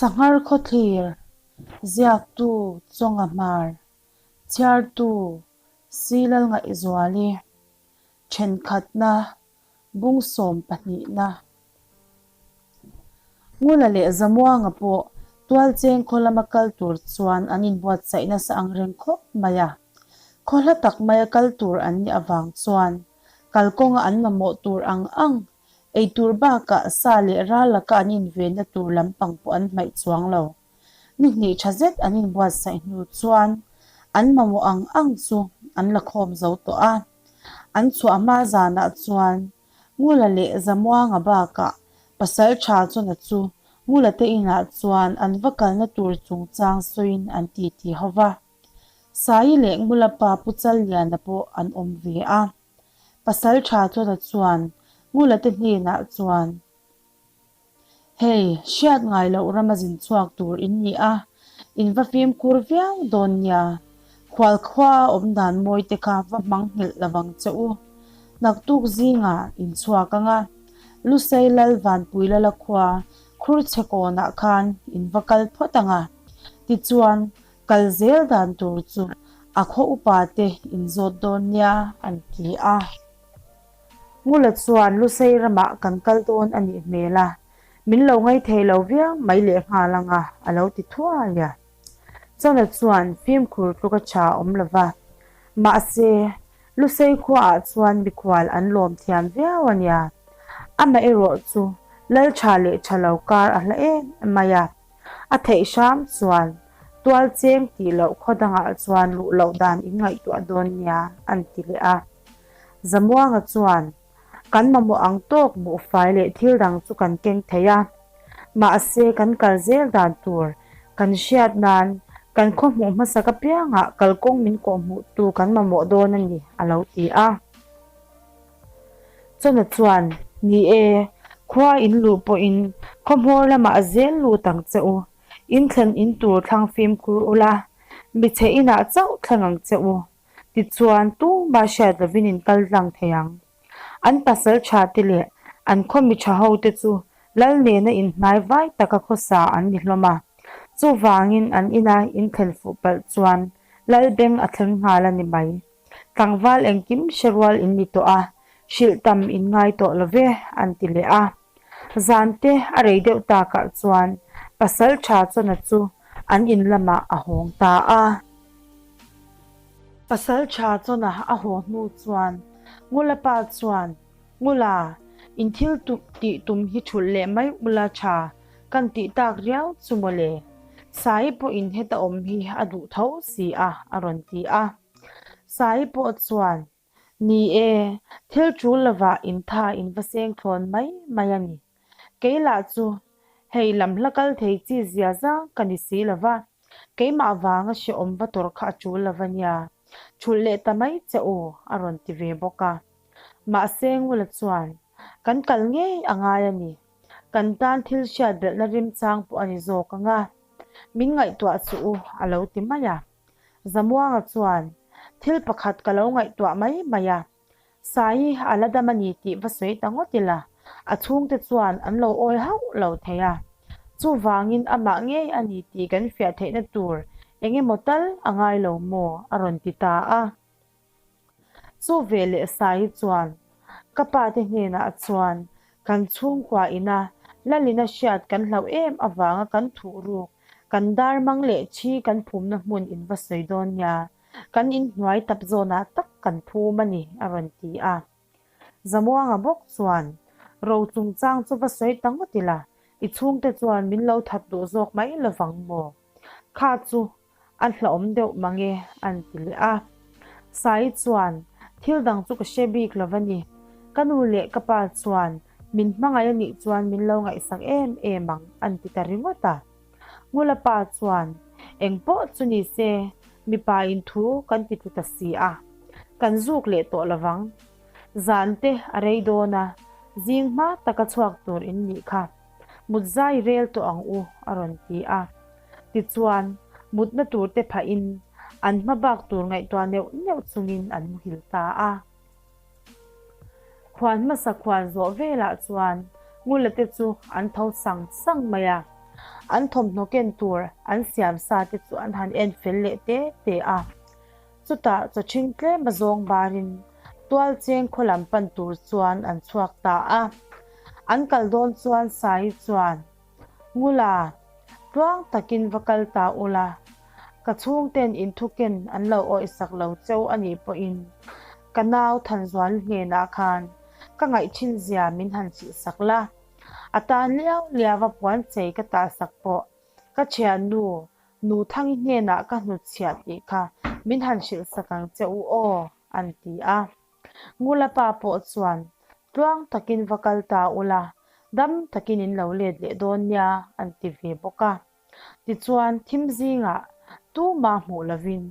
Sanghar Khawthlir, Ziaktu Chawnga Hmar, Chhiartu Silal Ngaihzuali, Thenkhatna, Bung sawm pahnihna. Ngula leh Zamuanga pawh Tualcheng khaw lama kal tur chuan an inbuatsaih nasa ang reng khawp mai a. Khaw hla tak maia kal tur an nih avang chuan kalkawnga an mamawh tur ang ang ei tur bakah sa leh ral laka an invenna tur lampang pawh an hmaih chuang lo. Ni hnih tha zet an inbuatsaih hnu chuan an mamawh ang ang chu an la khawm zo tawh a. An chhuah hma zanah chuan Ngula leh Zamuanga bakah pasal tha chawna chu Ngula te inah chuan an va kalna tur chungchang sawiin an titi ho va. Saii leh Ngula pa Pu Challiana pawh an awm ve a. Pasal tha chawna chuan Ngula te hnenah chuan, Hei, hriat ngai loh rama zin chhuak tur in ni a, in va fimkhur viau dawn nia. Khual khua a awm dan mawi te kha va hmang nghilh lo vang che u. Naktuk zingah in chhuak ang a, Lusei Lal Vanpui Lala khua khur chhe kawnah khan in va kal phawt ang a, tichuan kal zel dan tur chu a khaw upa te in zawt dawn nia an ti a. Ngula chuan Lusei ramah kan kal dawn a nih hmel a, min lo ngaithei lo viau mai leh nghal ang a, a lo ti thuai a. Chawna chuan fimkhur tluk a tha awm lo va, mahse, Lusei khuaah chuan mikhual an lawm thiam viau a nia. Amaherawh chu lal tha leh tha lo kar a hla em mai a, a theih hram chuan tual cheng tih loh khaw dangah chuan luh loh dan in ngaihtuah dawn nia, an ti leh a. Zamuanga chuan, Kan mamawh ang tawk buhfai leh thil dang chu kan keng thei a, mahse kan kal zel dan tur kan hriat nan kan khaw hmuh hmasak apiangah kalkawng min kawhhmuhtu kan mamawh dawn a ni, a lo ti a. Chawna chuan, Ni e, khua in luh pawhin khaw hmawr lamah zel lut ang che u, in thlen in tur thlang fimkhur ula, michhe inah chauh thleng ang che u, Tichuan, tumah hriat lovin in kal tlang thei ang. An pasal tha te leh an khaw mi tha ho te chu lal nena inhnai vai taka khawsa an ni hlawm a. Chuvangin an ina in thlen fuh palh chuan lal beng a thleng nghal a ni mai. Tlangval engkim hre rual in ni tawh a, hrilh tam in ngai tawh lo ve, an ti leh a. Zan te a rei deuh takah chuan pasal tha chawna chu an in lamah a hawng ta a. Pasal tha chawna a haw hnu chuan Ngula pa chuan, Ngula, in thil tih tum hi thulh leh mai ula tha kan tih tak riau chu mawle. Sai pawhin heta awm hi a duh tho si a, a rawn ti a. Sai pawh chuan, Ni e, thil tul lovah intha in va seng thlawn mai mai a ni. Kei lah chu hei lam hla kal thei chi zia zang ka ni si lova, keimah vanga hrehawm va tawrh kha a tul lova nia, thulh leh ta mai che u, a rawn ti ve bawk a. Mahse Ngula chuan, Kan kal ngei a ngai a ni. Kan tan thil hriat belhna rimchang pawh a ni zawk ang a, min ngaihtuah suh u, a lo ti mai a. Zamuanga chuan, Thil pakhat ka lo ngaihtuah mai mai a, Saii a la dam a ni tih va sawi ta ngawt ila, a chhungte chuan an lo awi hauh lo thei a. Chuvangin amah ngei a ni tih kan fiah theihna tur eng emaw tal a ngai lo maw? a rawn ti ta a. Chu ve leh Saii chuan, Ka pa te hnenah chuan kan chhungkua ina Lalina hriat kan hlauh em avanga kan thuh ruk, kan dar mang leh thi kan phumna hmun in va sawi dawn nia, kan inhnuai tap zawnah tak kan phum a ni, a rawn ti a. Zamuanga bawk chuan, Ro chungchang chu va sawi ta ngawt ila, i chhungte chuan min lo that duh zawk mai lovang maw? Kha chu A hlauhawm deuh mang e, an ti leh a. Sai chuan, Thil dang chu ka hre bik lo va ni. Ka nu leh ka pa chuan min hmangaih a nih chuan min lo ngaihsak em em ang, an ti ta ringawt a. Ngula pa chuan, Eng pawh chu ni se, mipa in thu kan ti tlu ta si a. Kan zuk leh tawh lo vang. Zan te a rei dawn a, zing hma taka chhuak tur in nih kha. Mut zai rel tawh ang u, a rawn ti a. Tichuan, mutna turte phahin an hma bak tur ngaihtuah neuh neuh chungin an muhil ta a. Khuan hmasa khuan zawh velah chuan Ngulate chu an tho sang sang mai a. An thawmhnaw ken tur an siam sa te chu an han en fel leh te te a. Chutah chawṭhing tlem a zawng barin tualcheng khaw lam pan tur chuan an chhuak ta a. An kal dawn chuan Sai chuan, Ngula, tluang takin va kal ta ula, ka chhungten inthuken an lo awihsak lo cheu a nih pawhin ka nau Thanzuali hnenah khan ka ngaihthin zia min han chihsak la, a tan liau liau a puan chei ka tahsak pawh ka thiannu Nuthangi hnenah ka hnutchhiah tih kha min han hrilhsak ang che u aw, an ti a. Ngula pa pawh chuan, Tluang takin va kal ta ula, dam takin in lo let leh dawn nia, an ti ve bawk a. Tichuan, thim zingah tumah hmuh lovin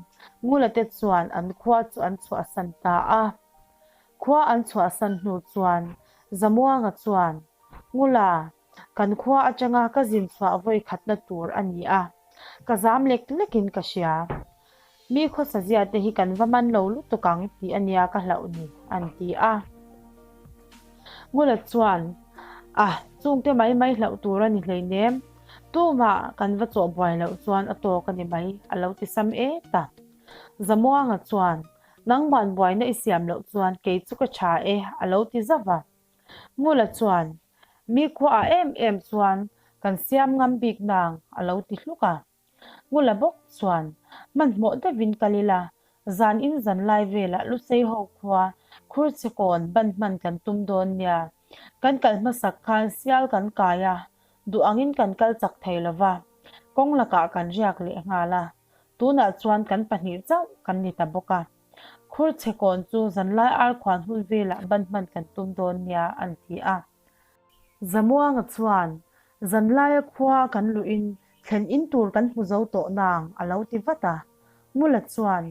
Ngula te chuan an khua chu an chhuahsan ta a. Khua an chhuahsan hnu chuan Zamuanga chuan, Ngula, Kan khua atanga ka zin chhuah vawi khatna tur a ni a, ka zam lek lekin ka hria. Mi khawsa zia te hi kan va man lo lutuk ang tih a nia ka hlauh ni, an ti a. Ngula chuan, A, chungte mai mai hlauh tur a ni hleinem, tumah kan va chawh buai loh chuan a tawk a ni mai, a lo ti sam et a. Zamuanga chuan, Nangman buaina i siam loh chuan kei chu ka tha e, a lo ti zauh a. Ngula chuan, Mi khuaah em em chuan kan siam ngam bik nang a lo ti hluk a. Ngula bawk chuan, Hmanhmawh deuhin kal ila, zan in zan lai velah Lusei ho khua Khurchekawn ban hman kan tum dawn nia. Kan kal hmasak khan sial kan kai a, duh angin kan kal chak thei lova, kawng lakah kan riak leh nghal a. Tunah chuan kan pahnih chauh kan ni ta bawk a. Khurchhekawn chu zanlai arkhuan hun velah ban hman kan tum dawn nia an ti a. Zamuanga chuan, Zanlaia khua kan luhin thlen in tur kan hmu zo tawh nang a lo ti vat a. Ngula chuan,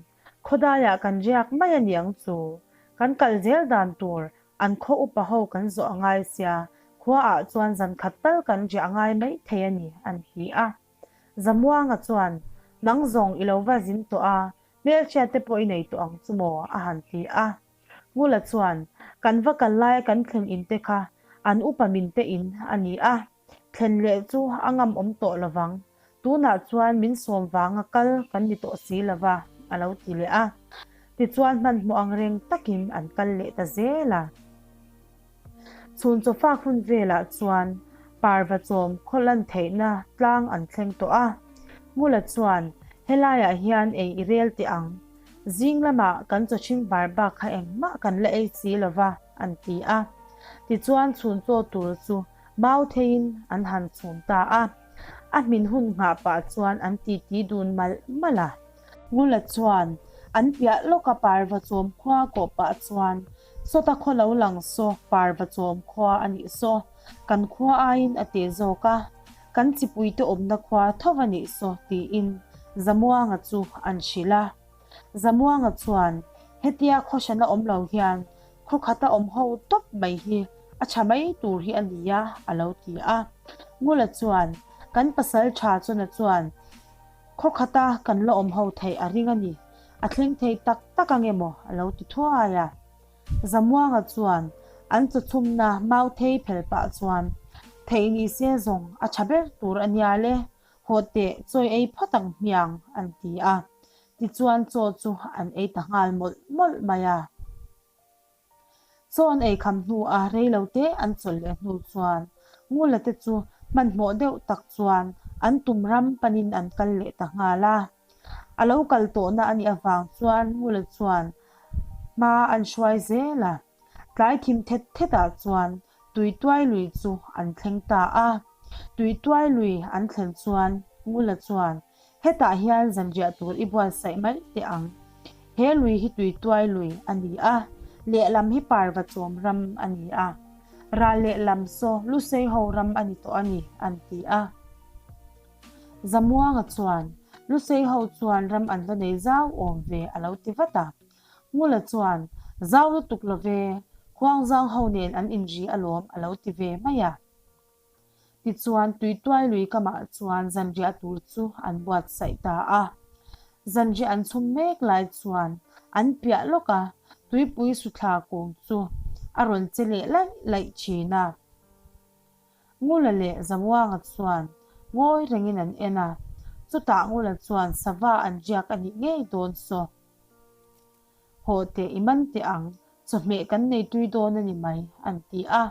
Khawdaiah kan riak mai a niang chu. Kan kal zel dan tur an khaw upa ho kan zawh a ngai sia, khuaah chuan zan khat tal kan riah a ngai mai thei a ni an ti a. Zamuanga chuan, Nang zawng i lo va zin tawh a, Hmelhriat te pawh i nei tawh ang chu maw? a han ti a. Ngula chuan, Kan va kal laia kan thlen in te kha an upa min te in a ni a, thlen leh chu a ngam awm tawh lovang. Tunah chuan min sawm vanga kal kan ni tawh si lova, a lo ti leh a. Tichuan hmanhmawh ang reng takin an kal leh ta zel a. Chhun chawfak hun velah chuan parva chawm khaw lan theihna tlang an thleng tawh a. Ngula chuan, Helaiah hian ei i rel teh ang. Zing lamah kan chawchhing bar bak kha engmah kan la ei si lo va, an ti a. Tichuan chhun chaw tur chu mau theiin an han chhum ta a. A hmin hun nghah pah chuan an titi dun malh malh a. Ngula chuan an piah lawka parva chawm khua kawh pah chuan, Sawta khaw lo lang saw parva chawm khua a nih saw, kan khua aiin a teh zawk a, kan chipuite awmna khua tho a nih saw tiin Zamuanga chu an hrilh a. Zamuanga chuan hetia khaw hrana awm lo hian khaw khata awm ho tawp mai hi a tha mai tur hi a nia a lo ti a. Ngula chuan kan pasal tha chawna chuan Khaw khata kan la awm ho theih a ring a ni, a thleng thei tak tak ang emaw a lo ti thuai a. Zamuanga chuan an chawchhumna mauthei phel pah chuan, Theih ni se zawng a tha ber tur a nia le, haw teh chawi ei phawt ang hmiang an ti a. Tichuan chaw chu an ei ta nghal mawlh mawlh mai a. Chaw an ei kham hnu a rei lo te an chawlh leh hnu chuan Ngula te chu hmanhmawh deuh tak chuan an tum ram panin an kal leh ta nghal a. A lo kal tawhna a nih avang chuan Ngula chuan hma an hruai zel a. Tlai thim thet thet ah chuan Tuituai lui chu an thleng ta a. Tuituai lui an thlen chuan Ngula chuan Hetah hian zanriah tur i buatsaih mai teh ang. He lui hi tuituai lui a ni a, lehlam hi parva chawm ram a ni a. Ral lehlam saw Lusei ho ram a ni tawh a ni, an ti a. Zamuanga chuan, Lusei ho chuan ram an va nei zau awm ve a lo ti vat a. Ngula chuan, Zau lutuk lo ve, Khuangzang ho nen an inri alawm a lo ti ve mai a. Tichuan, tuituai lui kamah chuan zanriah tur chu an buatsaih ta a. Zanriah an chhum mek lai chuan an piah lawk a, tuipui suthla kung chu a rawn che leh laih laih thin a. Ngula leh Zamuanga chuan Ngawi rengin an en a. Chutah Ngula chuan sava an riak a nih ngei dawn saw. Haw teh i man teh ang, chawhmeh kan nei tui dawn a ni mai, an ti a.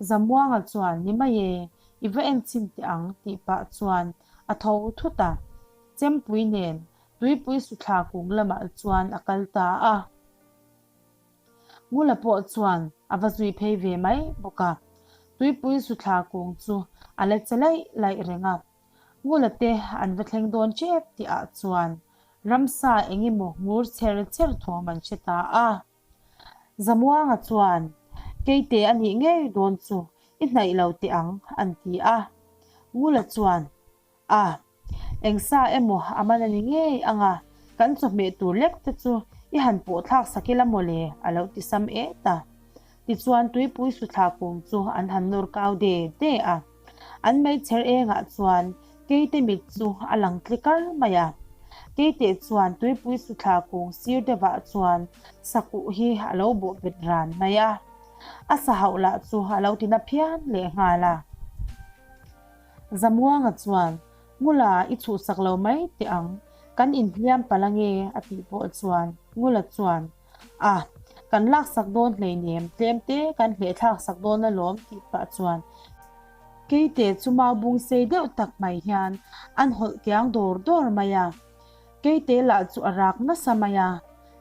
Zamuanga chuan, Ni mai e, i va en chhin teh ang, tih pah chuan a tho thut a. Chempui nen tuipui suthla kung lamah chuan a kal ta a. Ngula pawh chuan a va zui phei ve mai bawk a. Tuipui suthla kung chu a la che laih laih reng a. Ngula te an va thleng dawn tep tih ah chuan ramsa eng emaw ngur chher chher thawm an hre ta a. Zamuanga chuan, Keite a nih ngei dawn chu i hnaih lo teh ang, an ti a. Ngula chuan, A, eng sa emaw a man a ni ngei ang a, kan chawhmeh tur lek te chu i han pawh thlak sak ila mawle, a lo ti sam et a. Tichuan tuipui suthla kung chu an han nawr kau de de a. An meichher engah chuan keite mit chu a lang tli kar mai a. Keite chuan tuipui suthla kung sir deuhah chuan sakuh hi a lo bawh bet ran mai a. A sa hauh lah chu a lo ti na phian lehnghal a. Zamuanga chuan, Ngula i chhuhsak lo mai teh ang, kan inhliam palh ange a tih pawh chuan Ngula chuan, A, kan laksak dawn hleinem, tlem te kan hlehthlak sak dawn alawm tih pah chuan Keite chu mau bung sei deuh tak mai hian an hawlh kiang dawr dawr mai a. Keite lah chu a rak nasa mai a,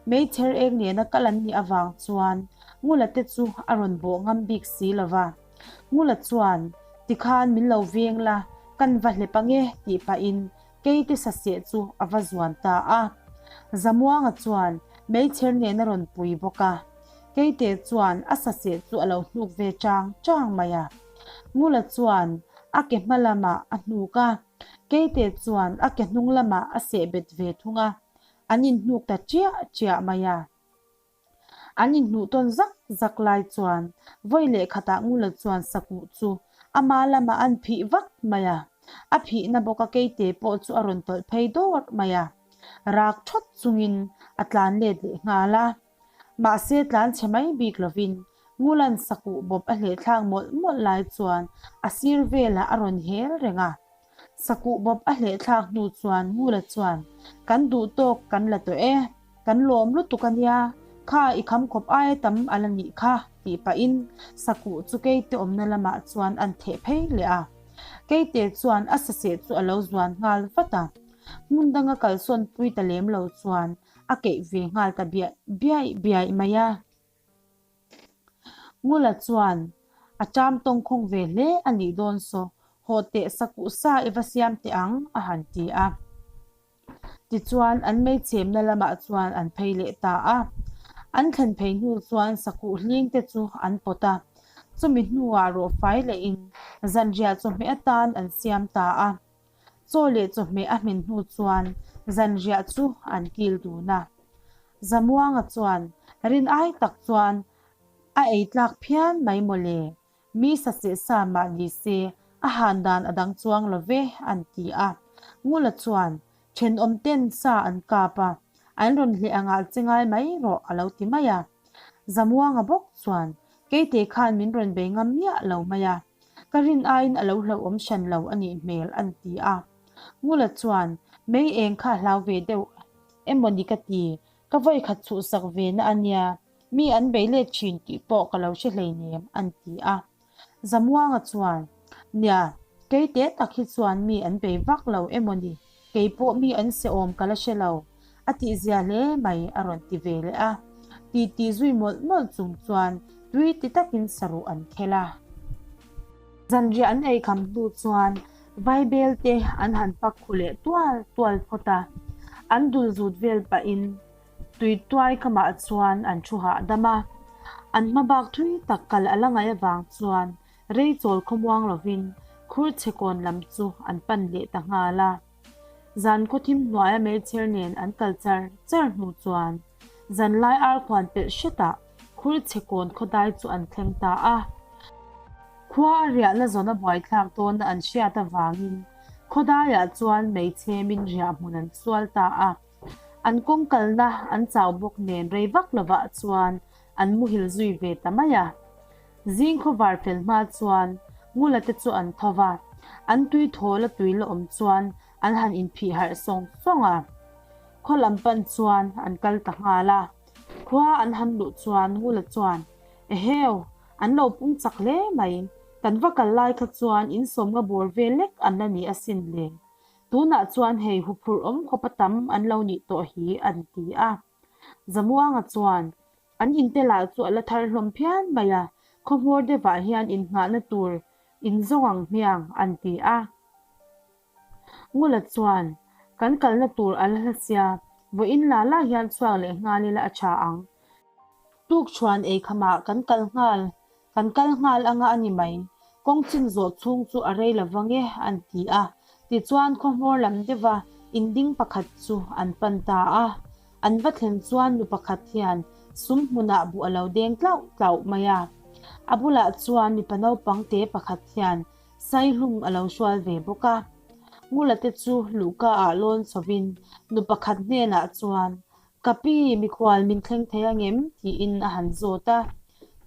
meichher eng nena kal an nih avang chuan Ngula te chu a rawn bawh ngam bik si lova. Ngula chuan, Tikhan min lo veng la, kan va hlep ange tih pahin Keite saseh chu a va zuan ta a. Zamuanga chuan meichher nen a rawn pui bawk a. Keite chuan a saseh chu a lo hnuk ve chang chang mai a. Ngula chuan a ke hma lamah a hnuk a, Keite chuan a ke hnung lamah a seh bet ve thung a. An inhnuk ta chiah chiah mai a. An inhnuh tawn zak zak lai chuan vawi leh khatah Ngula chuan sakuh chu ama lamah an phih vak mai a, a phihna bawka keite pawh chu a rawn tawlh phei dawrh mai a, rak thawt chungin a tlan let leh nghal a. Mahse tlan chhe mai bik lovin Ngula'n sakuh bawp a hlehthlak mawlh mawlh lai chuan a sir velah a rawn hel reng a. Sakuh bawp a hlehthlak hnu chuan Ngula chuan, Kan duh tawk kan la tawh e. Kan lawm lutuk a nia, kha i kham khawp aia tam a la nih kha, tih pahin Sakuh chu Keite awmna lamah chuan an theh phei leh a. Keite chuan a saseh chu a lo zuan nghal vat a. Hmun danga kalsawn pui ta lem lo chuan a keih ve nghal ta biaih biaih biaih mai a. Ngula chuan a ṭam tawngkhawng ve hle a nih dawn saw, haw teh sakuh sa i va siam teh ang, a han ti a. Tichuan an meichhemna lamah chuan an phei leh ta a. An thlen phei hnu chuan sakuh hling te chu an pawt a, chumi hnuah rawhfai lehin zanriah chawhmeh atan an siam ta a. Chaw leh chawhmeh a hmin hnu chuan zanriah chu an kil dun a. Zamuanga chuan rin ai tak chuan a ei tlak phian mai mawle, mi saseh sa mah ni se a han dan a dang chuang lo ve an ti a. Ngula chuan thenawm ten sa an kap a, an rawn hleh angah che ngai mai rawh a lo ti mai a. Zamuanga bawk chuan keite khan min rawn bei ngam miah lo mai a. Ka rin aiin a lo hlauhawm hran lo a nih hmel an ti a. Ngula chuan, Mei eng kha hlau ve deuh emaw ni ka ti, ka vawi khat chhuhsak ve na a nia, mi an bei let thin tih pawh ka lo hre hleinem an ti a. Zamuanga chuan, Nia, kei te tak hi chuan mi an bei vak lo emaw ni, kei pawh mi an se awm ka la hre lo, a tihzia hle mai a rawn ti ve leh a. Titi zui mawlh mawlh chung chuan tui ti takin saruh an khel a. Zanriah an ei kham hnu chuan Vaibel te an han pak khu leh tual tual phawt a, an dul zut vel pahin tui tuai kamah chuan an thu hahdam a. An hma bak thui tak kal a la ngaih avang chuan rei chawl khawmuang lovin khur chhe kawn lam chu an pan leh ta nghal a. Zan khawthim hnuaia meichher nen an kal char char hnu chuan zanlai arkhuan pelh hretah khur chhe kawn khawdai chu an thleng ta a. Khua a riahna zawn a buaithlak dawna an hriat avangin khawdaiah chuan meichhemin riah hmun an sual ta a. An kawng kalna an chau bawk nen rei vak lovah chuan an muhil zui ve ta mai a. Zing khawvar fel hma chuan Ngula te chu an tho va. An tui thawl a tui la awm chuan an han inphih harh sawng sawng a. Khaw lam pan chuan an kal ta nghal a. Khua an han luh chuan Ngula chuan, Eheu, an lo pung chak hle mai. Kan va kal lai kha chuan in sawmnga bawr vel lek an la ni asin le. Tunah chuan hei huphurh awm khawp a tam an lo nih tawh hi an ti a. Zamuanga chuan, An inte lah chu a la thar hlawm phian mai a, khaw hmawr deuhah hian innghahna tur in zawng ang hmiang an ti a. Ngula chuan, Kan kalna tur a la hla sia, vawiin la la hian chhuak leh nghal ila a tha ang. Tukchhuan ei khamah kan kal nghal Kan kal nghal anga a ni mai. Kawng chin zawh chhung chu a rei lo vang e, an ti a. Tichuan khaw hmawr lam deuha inding pakhat chu an pan ta a. An va thlen chuan nu pakhat hian sum hmunah buh a lo deng tlauh tlauh mai a. A bulah chuan mipa naupang te pakhat hian saihlum a lo hrual ve bawk a. Ngula te chu luhka ah lawn chhovin nu pakhat hnenah chuan Ka pi, mikhual min thleng thei ang em? tiin a han zawt a.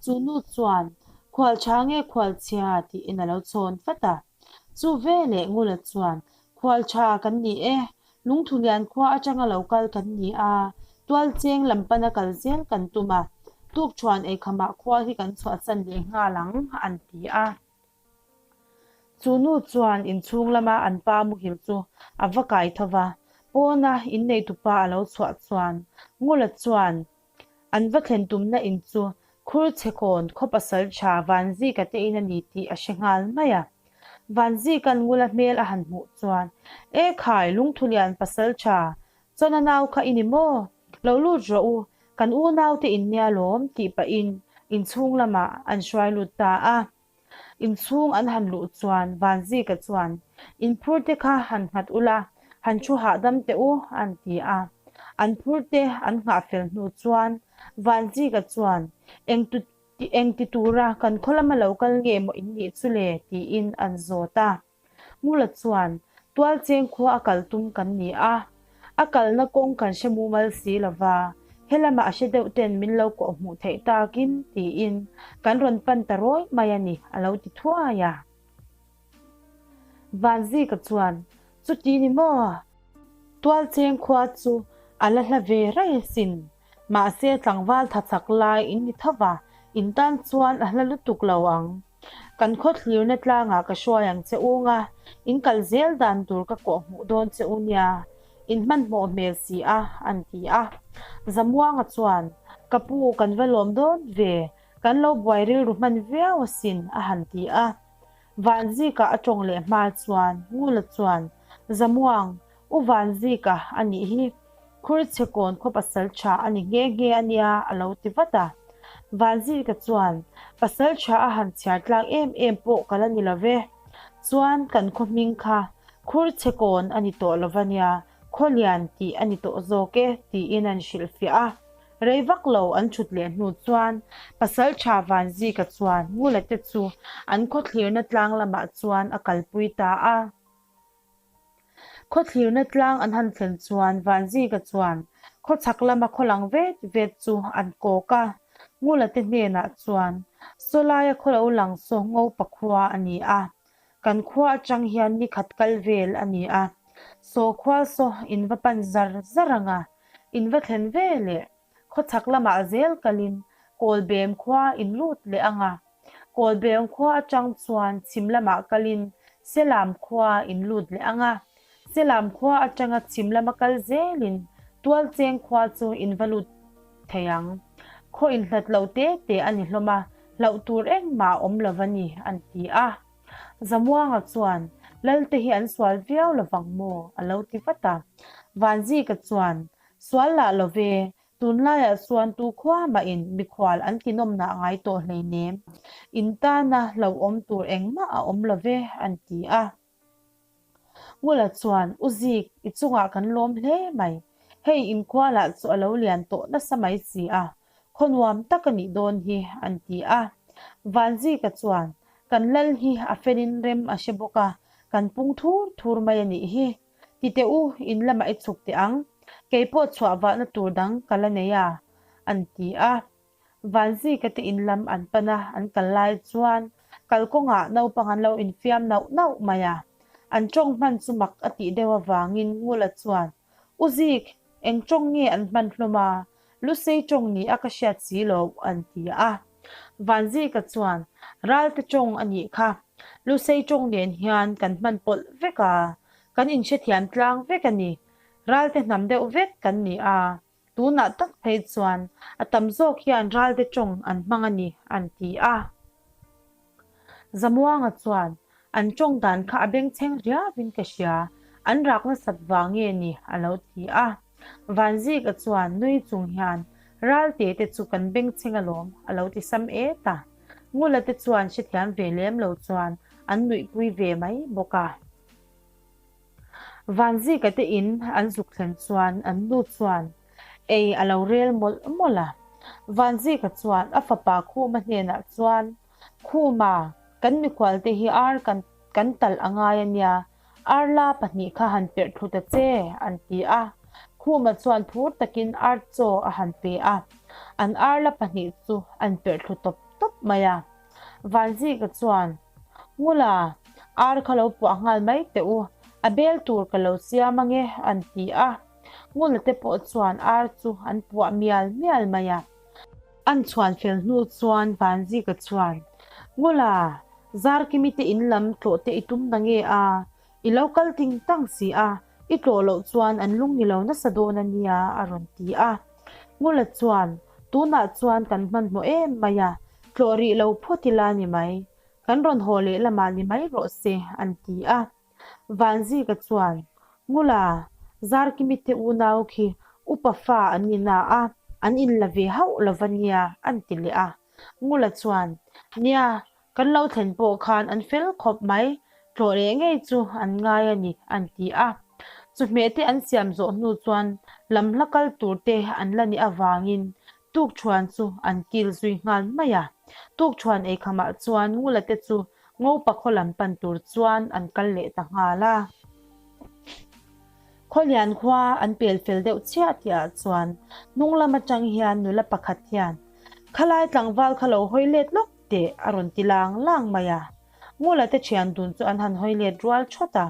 Chu nu chuan, Khual tha nge khual chhia? tiin a lo chhawn vat a. Chu veleh Ngula chuan, Khual tha kan ni e, Lungthulian khua atanga lo kal kan ni a, Tualcheng lam pana kal zel kan tum a, tukṭhuan eikhamah khua hi kan chhuahsan leh nghal ang, an ti a. Chu nu chuan inchhung lama an pa muhil chu a va kai tho va, pawna inneitupa a lo chhuah chuan Ngula chuan an va thlen tumna in chu Khurchhekawn khaw pasal tha Vanzika te in a ni tih a hre nghal mai a. Vanzika'n Ngula hmel a han hmuh chuan, E khai, Lungthulian pasal tha, Chawna nau kha i ni maw? Lo lut rawh u, kan unaute in nia lawm tih pahin inchhung lamah an hruai lut ta a. Inchhung an han luh chuan Vanzika chuan, In phur te kha han nghat ula, han thu hahdam teh u, an ti a. An phur te an nghah fel hnu chuan Vanzika chuan, Eng eng ti tura kan khaw lama lo kal nge maw in nih chu le? tiin an zawt a. Ngula chuan, Tualcheng khua a kal tum kan ni a, a kalna kawng kan hre mumal si lo va, helamah a hre deuh ten min lo kawh hmuh theih takin tiin kan rawn pan ta rawi mai a ni, a lo ti thuai a. Vanzika chuan, Chuti ni maw? Tualcheng khua chu a la hla ve rei asin, mahse tlangval tha chak lai in ni tho va, in tan chuan a hla lutuk lo ang. Kan khaw thlirna tlangah ka hruai ang che u nga, in kal zel dan tur ka kawh hmuh dawn che u nia, in hmanhmawh hmel si a, an ti a. Zamuanga chuan, Ka pu, kan va lawm dawn ve, kan lo buai rilru hman viau asin, a han ti a. Vanzika a tawng leh hma chuan Ngula chuan, Zamuang, U Vanzika a nih hi, Khurchhekawn khaw pasal tha a ni nghe nghe a nia a lo ti vat a. Vanzika chuan, Pasal tha a han chhiar tlak em em pawh ka la ni lo ve. Chuan kan khaw hming kha Khurchhekawn a ni tawh lo va nia, Khawlian tih a ni tawh zawk e tiin an hrilhfiah a. Rei vak lo an thut leh hnu chuan Pasal tha Vanzika chuan Ngula te chu an khaw thlirna tlang lamah chuan a kalpui ta a. Khaw thlirna tlang an han thlen chuan Vanzika chuan khaw chhak lama khaw lang vet vet chu an kawk a, Ngula te hnenah chuan Sawlaia khaw lo lang saw Ngopa khua a ni a, kan khua atang hian ni khat kal vel a ni a, saw khua saw in va pan zar zar ang a, in va thlen ve leh khaw chhak lamah zel kalin Kawlbem khua in lut leh ang a, Kawlbem khua atang chuan chhim lamah kalin Selam khua in lut leh ang a, Selam khua atanga chhim lama kal zelin Tualcheng khua chu in va lut thei ang. Khaw inhlat lo te te a ni hlawm a, hlauh tur engmah a awm lo va ni, an ti a. Zamuanga chuan, Lalte hi an sual viau lovang maw? a lo ti vat a. Vanzika chuan, Sual lah lo ve, tunlaiah chuan tu khua mahin mikhual an tinawmnah ngai tawh hleinem, in tana hlauhawm tur engmah a awm lo ve, an ti a. Ngula chuan, U Zik, i chungah kan lawm hle mai. Hei inkhua lah chu a lo lian tawh nasa mai si a, khaw nuam tak a nih dawn hi, an ti a. Vanzika chuan, Kan lal hi a felin rem a hre bawk a, kan pung thur thur mai a nih hi. Ti teh u, in lamah i chhuk teh ang. Kei pawh chhuah vahna tur dang ka la nei a, an ti a. Vanzika te in lam an pan a, an kal lai chuan. Kalkawngah naupang an lo infiam nauh nauh mai a. An tawng hman chu mak a tih deuh avangin Ngula chuan, U Zik, eng tawng nge an hman hlawm a? Lusei tawng ni a ka hriat si lo, an ti a. Vanzika chuan, Ralte tawng a nih kha. Lusei tawng nen hian kan hman pawlh vek a, kan inhrethiam tlang vek a ni. Ralte hnam deuh vek kan ni a, Tunah tak phei chuan a tam zawk hian ralte tawng an hmang a ni, an ti a. Zamuanga chuan, An tawng dan kha a bengchheng riauin ka hria, an rak nasat vang nge ni, a lo ti a. Vanzika chuan nui chung hian, Ralte te chu kan bengchheng alawm, a lo ti sam et a. Ngula te chuan hrethiam ve lem lo chuan an nuihpui ve mai bawk a. Vanzika te in an zuk thlen chuan an nu chuan ei a lo rel mawlh mawlh a. Vanzika chuan a fapa Khuma hnenah chuan, Khuma, kan mikhual te hi ar kan kan talh a ngai a nia, ar la pahnih kha han perh thlu ta che, an ti a. Khuma chuan phur takin ar chaw a han pe a, an ar la pahnih chu an perh thlu tawp tawp mai a. Vanzika chuan, Ngula, ar kha lo puah nghal mai teh u, a bel tur ka lo siam ange, an ti a. Ngula te pawh chuan ar chu an puah mial mial mai a. An chhuan fel hnu chuan Vanzika chuan, Ngula, Zarkimi te in lam tlawh te i tum na nge a? I lo kal ting tang si a, i tlawh loh chuan an lung ni lo nasa dawn a nia, a rawn ti a. Ngula chuan, Tunah chuan kan hmanhmawh em mai a, tlawh rih lo phawt ila ni mai. Kan rawn haw leh lamah ni mai rawh se, an ti a. Vanzika chuan, Ngula, Zarkimi te unau khi upa fa an ni na a, an inla ve hauh lo va nia, an ti leh a. Ngula chuan, Nia, Kan lo thlen pawh khan an fel khawp mai, tlawh leh ngei chu an ngai a ni, an ti a. Chawhmeh te an siam zawh hnu chuan lam hla kal tur te an la nih avangin tukṭhuan chu an kil zui nghal mai a. Tukṭhuan eikhamah chuan Ngula te chu Ngopa khaw lam pan tur chuan an kal leh ta nghal a. Khawlian khua an pel fel deuh chiah tihah chuan hnung lam atang hian nula pakhat hian, Khalai tlangval kha lo hawi let lawk teh a rawn ti lang lang mai a. Ngula te thian dun chu an han hawi let rual thawt a.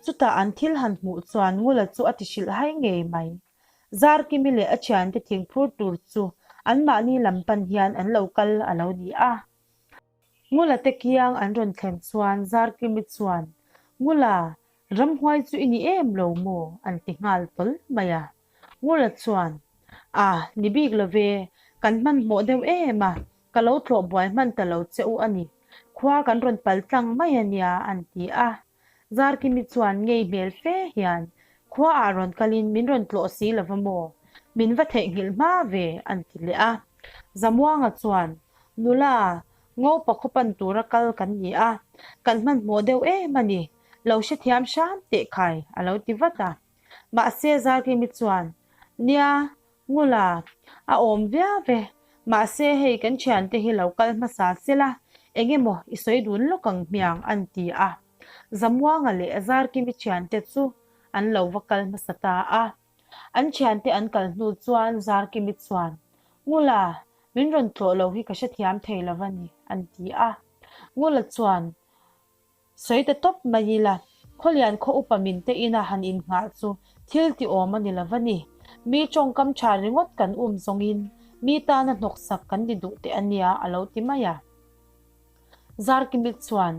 Chutah an thil han hmuh chuan Ngula chu a ti hrilh hai ngei mai. Zarkimi leh a thiante thingphur tur chu anmahni lam pan hian an lo kal a lo ni a. Ngula te kiang an rawn thlen chuan Zarkimi chuan, Ngula, ramhuai chu i ni em lo maw? an ti nghal tawl mai a. Ngula chuan, A, ni bik lo ve, kan hmanhmawh deuh em a, ka lo tlawh buai hman ta lo che u a ni. Khua kan rawn pal tlang mai a nia, an ti a. Zarkimi chuan ngei hmel fe hian, Khuaah rawn kalin min rawn tlawh si lo va maw? Min va theihnghilh hma ve, an ti leh a. Zamuanga chuan, Nula, Ngopa khaw pan tura kal kan ni a, kan hmanhmawh deuh em a ni, lo hrethiam hram teh khai, a lo ti vat a. Mahse Zarkimi chuan, Nia, Ngula, a awm viau ve, mahse hei kan thiante hi lo kal hmasa sela, eng emaw i sawi dun lawk ang hmiang an ti a. Zamuanga leh Zarkimi thiante chu an lo va kal hmasa ta a. An thiante an kal hnu chuan Zarkimi chuan, Ngula, min rawn tlawh lo hi ka hrethiam thei lo va ni, an ti a. Ngula chuan, Sawi ta tawp mai ila, Khawlian khaw upa min te ina han innghah chu thil ti awm a ni lo va ni. Mi tawngkam tha ringawt kan um zawngin mi tana hnawksak kan ni duh teh a nia a lo ti mai a. Zarkimit chuan,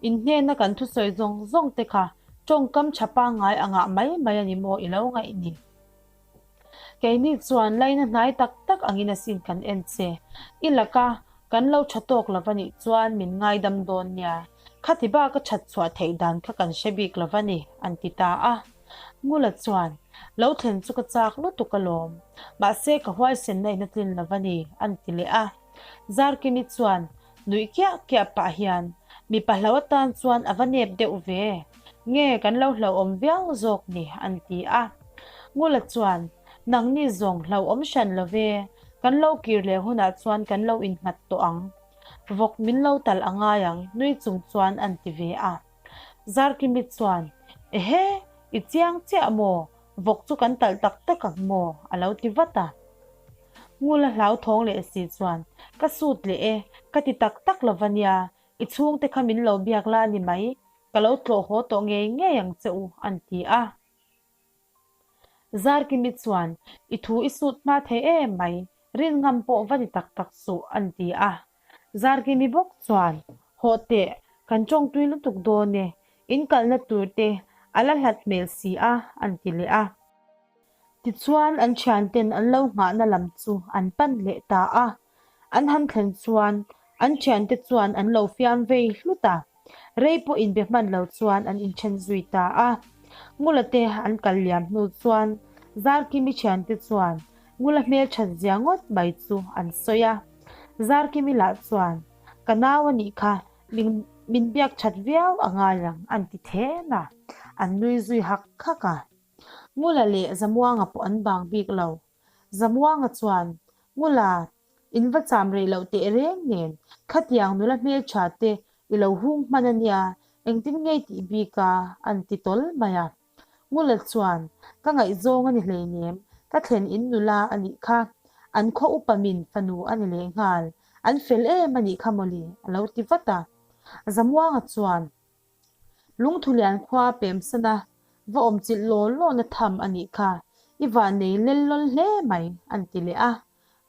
Inhnena kan thusawi zawng zawng te kha tawngkam tha pangngai angah mai mai a ni maw i lo ngaih ni? Keini chuan laina hnai tak tak angin asin kan en che. I laka kan lo tha tawk lo va nih chuan min ngaidam dawn nia. Khati bak a that chhuah theih dan kha kan hre bik lo va ni, an ti ta a. Ngula chuan, Lo thlen chu ka chak lutuk alawm. Mahse ka huaisenna in a tlin lo va ni, an ti leh a. Zarkimi chuan, Nuih kiah kiah pah hian, Mipa hlo atan chuan a va nep deuh ve. Nge kan lo hlauhawm viau zawk ni, an ti a. Ngula chuan, Nangni zawng hlauhawm hran lo ve, kan lo kir leh hunah chuan kan lo innghat tawh ang. Vawk min lo talh a ngai ang, nui chung chuan an ti ve a. Zarkimi chuan, Ehe, i chiang chiah maw? Vawk chu kan talh tak tak ang maw? a lo ti vat a. Ngula hlauthawng leh si chuan, Ka sut leh e, ka ti tak tak lo va nia. I chhungte kha min lo biak la a ni mai, ka lo tlawh haw tawh ngei ngei ang che u, an ti a. Zarkimi chuan, I thu i sut hma thei em mai, rin ngam pawh va ni tak tak suh, an ti a. Zarkimi bawk chuan, Hawh teh, kan tawngtui lutuk dawn e, in kalna tur te a la hlat hmel si a, an ti leh a. Tichuan an thianten an lo nghahna lam chu an pan leh ta a. An han thlen chuan an thiante chuan an lo fiam vei hlut a, rei pawh inbe hman lo chuan an inthen zui ta a. Ngula te an kal liam hnu chuan Zarkimi thiante chuan Ngula hmelthat zia ngawt mai chu an sawi a. Zarkimi lah chuan, Ka nau a nih kha, min biak that viau a ngai ang an ti then a, an nui zui hak hak a. Ngula leh Zamuanga pawh an bang bik lo. Zamuanga chuan, Ngula, in va cham rei loh teh reng nen, khatiang nula hmeltha te i lo hung hman a nia, engtin ngei tih bik a, an ti tawl mai a. Ngula chuan, Ka ngaihzawng a ni hleinem, ka thlen in nula a nih kha. An khaw upa min fanu a ni lehnghal, an fel em a nih kha mawle, a lo ti vat a. Zamuanga chuan, Lungthulian khua pemsana va awm chilh law lawna tham a nih kha, i vannei lel lawl hle mai, an ti leh a.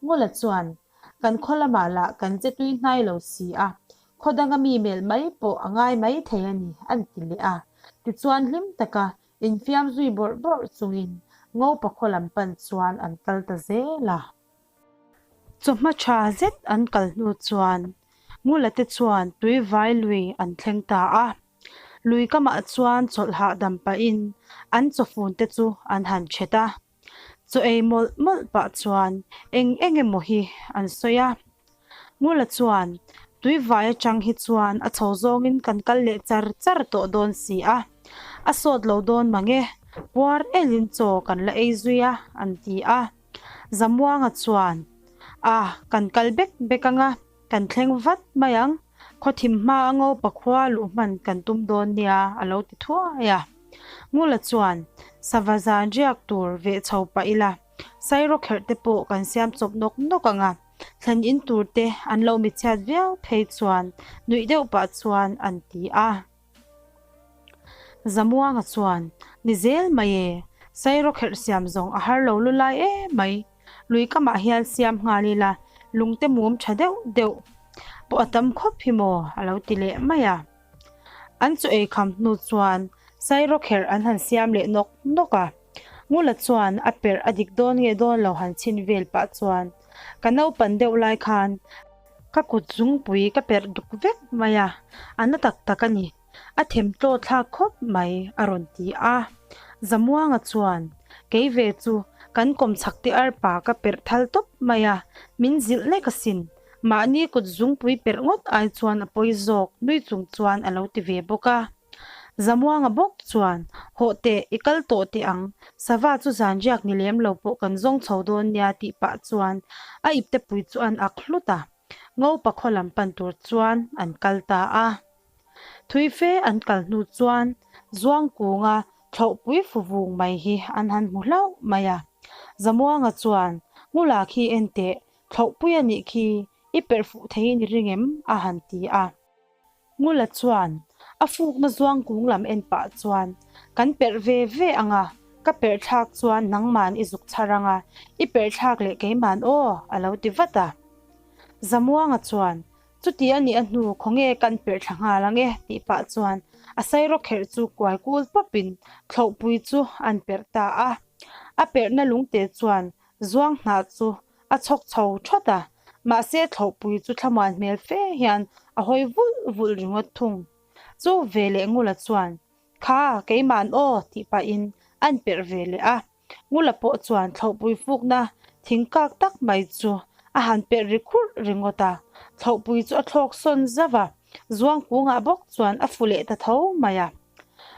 Ngula chuan, Kan khaw lamah lah kan che tui hnai lo si a, khaw danga mi melh mai pawh a ngai mai thei a ni, an ti leh a. Tichuan hlim taka infiam zui bawrh bawrh chungin Ngopa khaw lam pan chuan an kal ta zel a. Chawhma tha zet an kal hnu chuan Ngula te chuan Tuivai lui an thleng ta a. Lui kamah chuan chawlh hahdam pahin an chawfun te chu an han thet a. Chaw ei mawlh mawlh pah chuan eng eng emaw hi an sawi a. Ngula chuan Tuivai atang hi chuan a chho zawngin kan kal leh char char tawh dawn si a. A sawt lo dawn mang e, puar elin chaw kan la ei zui a, an ti a. Zamuanga chuan, A, kan kal bek bek ang a, kan thleng vat mai ang. Khawthim hma a ngopa khua luh hman kan tum dawn nia, a lo ti thuai a. Ngula chuan, Sava zan riak tur veh chho pah ila, sairawkherh te pawh kan siam chawp nawk nawk ang a, thlen in tur te an lo mitchhiat viau phei chuan nuih deuh pah chuan an ti a. Zamuanga chuan, Ni zel mai e, sairawkherh siam zawng a har lo lu lai em mai. Lui kamah hian siam nghal ila, lungte mum tha deuh deuh pawh a tam khawp hi maw a lo ti leh mai a. An chaw ei kham hnu chuan sairawkherh an han siam leh nawk nawk a. Ngula chuan a perh a dik dawn nge dawn lo han chhin vel pah chuan, Ka naupan deuh lai khan Ka kut zungpui ka perh duk vek mai a, a na tak tak a ni. A them tlaw thlak khawp mai, a rawn ti a. Zamuanga chuan, Kei ve chu kan kawmchhak te arpa ka perh thal tawp mai a, min zilh nek asin. Mahni kut zungpui perh ngawt ai chuan a pawi zawk nui chung chuan a lo ti ve bawk a. Zamuanga bawk chuan, Hawh teh, i kal tawh teh ang, sava chu zan riak ni lem lo pawh kan zawng chho dawn nia tih pah chuan a iptepui chu an ak hlut a, Ngopa khaw lam pan tur chuan an kal ta a. Thui fe an kal hnu chuan Zuangkunga thlauhpui fu vung mai hi an han hmu hlauh mai a. Zamuanga chuan, Ngula khi en teh, thlauhpui a nih khi, i perh fuh theiin i ring em? a han ti a. Ngula chuan a fukna zuang kung lam en pah chuan, Kan perh ve ve ang a, ka perh thlak chuan nangman i zuk chhar ang a, i perh thlak leh keiman aw, a lo ti vat a. Zamuanga chuan, Chuti a nih a hnu khawnge kan perh thla nghal ang e, tih pah chuan a sairawkherh chu kuai kul pawpin thlauhpui chu an perh ta a. A perhna lungte chuan zuang hnah chu A chhawk chho thawt a, mahse thlawhpui chu thlamuan hmel fe hian a hawi vulh vulh ringawt thung. Chu veleh Ngula chuan, Kha, keima'n aw, tih pahin an perh ve leh a. Ngula pawh chuan thlawhpui fukna thing kak tak mai chu a han perh ri khurh ringawt a. Thlawhpui chu a thlawk sawn zauh a, Zuangkungah bawk chuan a fu leh ta tho mai a.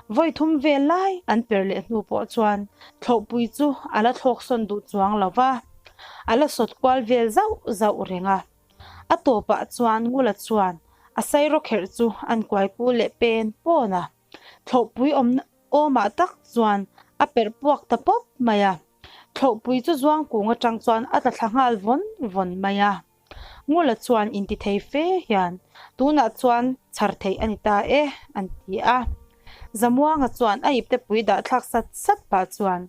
Vawi thum vel lai an per leh hnu pawh chuan thlawhpui chu a la thlawk sawn duh chuang lo va, a la sawt kual vel zauh zauh reng a. A tawpah chuan Ngula chuan a sairawkherh chu an kuai kul leh pen pawn a. Thlawhpui awmah tak chuan a perh puak ta pawp mai a. Thlawhpui chu Zuangkung atang chuan a tla thla nghal vawn vawn mai a. Ngula chuan intithei fe hian, Tunah chuan chhar theih a ni ta e, an ti a. Zamuanga chuan a iptepui dah thlak sat sat pah chuan,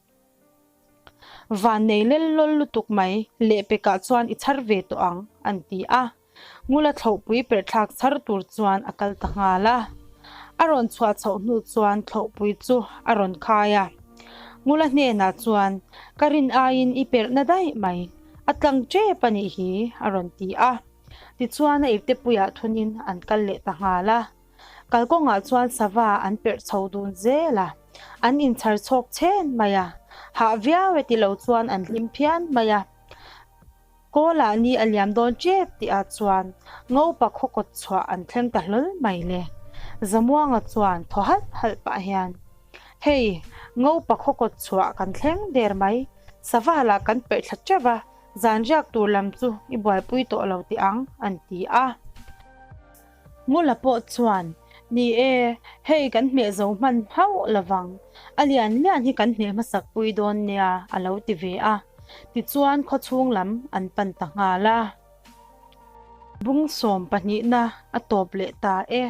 Vannei lel lawl lutuk mai, lehpekah chuan i chhar ve tawh ang, an ti a. Ngula thlauhpui perhthlak chhar tur chuan a kal ta nghal a. A rawn chhuah chhoh hnu chuan thlauhpui chu a rawn khai a. Ngula hnenah chuan, Ka rin aiin i perhna daih mai, a tlang tep a nih hi, a rawn ti a. Tichuan a iptepuiah thunin an kal leh ta nghal a. Kalkawngah chuan sava an perh chho dun zel a, an inchhar chhawk chhen mai a, hah viau e ti lo chuan an hlim phian mai a. Kawlah ni a liam dawn tep tihah chuan Ngopa khaw kawt chhuah an thleng ta hlawl mai le. Zamuanga chuan thaw halh halh pah hian, Hei, Ngopa khaw kawt chhuah kan thleng der mai, sava lah kan perh thla teuh va, zan riak tur lam chu i buaipui tawh lo tih ang, an ti a. Ngula pawh chuan, Ni e, hei kan hmeh zo hman hauh lovang, a lian lian hi kan hmeh hmasak pui dawn nia, a lo ti ve a. Tichuan khawchhung lam an pan ta nghal a. Bung sawm pahnihna a tawp leh ta e.